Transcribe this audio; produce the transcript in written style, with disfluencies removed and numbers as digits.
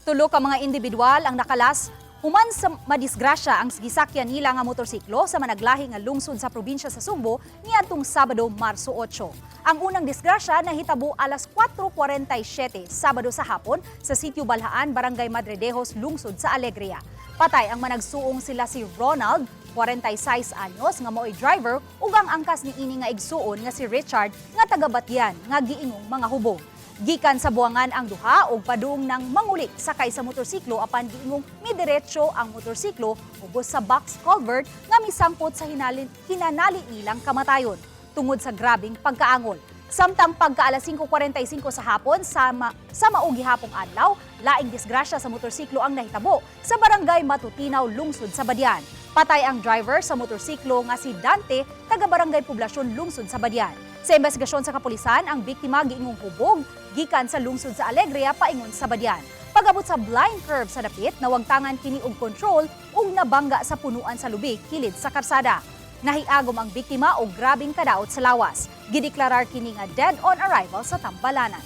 Tulo ka mga individual ang nakalas human sa madisgrasya ang gisakyan nila nga motorsiklo sa managlahi nga lungsod sa probinsya sa Sugbo niadtong Sabado, Marso 8. Ang unang disgrasya nahitabo alas 4:47 Sabado sa hapon sa Sitio Balhaan, Barangay Madridejos, lungsod sa Alegria. Patay ang managsuong sila si Ronald, 46 anyos, nga maoy driver, ug ang angkas ni ini nga igsuon nga si Richard nga taga Batian nga giingong mga hubog. Gikan sa Buangan ang duha og padung ng manguli sakay sa motorsiklo, apan giingong midiretso ang motorsiklo ubos sa box culvert nga misangpot sa hinanali nilang kamatayon tungod sa grabing pagkaangol. Samtang pagka alas 5:45 sa hapon sa mao gihapong adlaw, laing disgrasya sa motorsiklo ang nahitabo sa Barangay Matutinaw, lungsod sa Badian. Patay ang driver sa motorsiklo nga si Dante, taga Barangay Poblasyon, lungsod sa Badian. Sa investigasyon sa kapulisan, ang biktima giingong hubog gikan sa lungsod sa Alegria paingon sa Badian. Pag-abot sa blind curve sa dapit, nawagtangan kini og control ug nabangga sa punuan sa lubi kilid sa karsada. Nahiagom ang biktima og grabing kadaot sa lawas. Gideklarar kini nga dead on arrival sa tambalanan.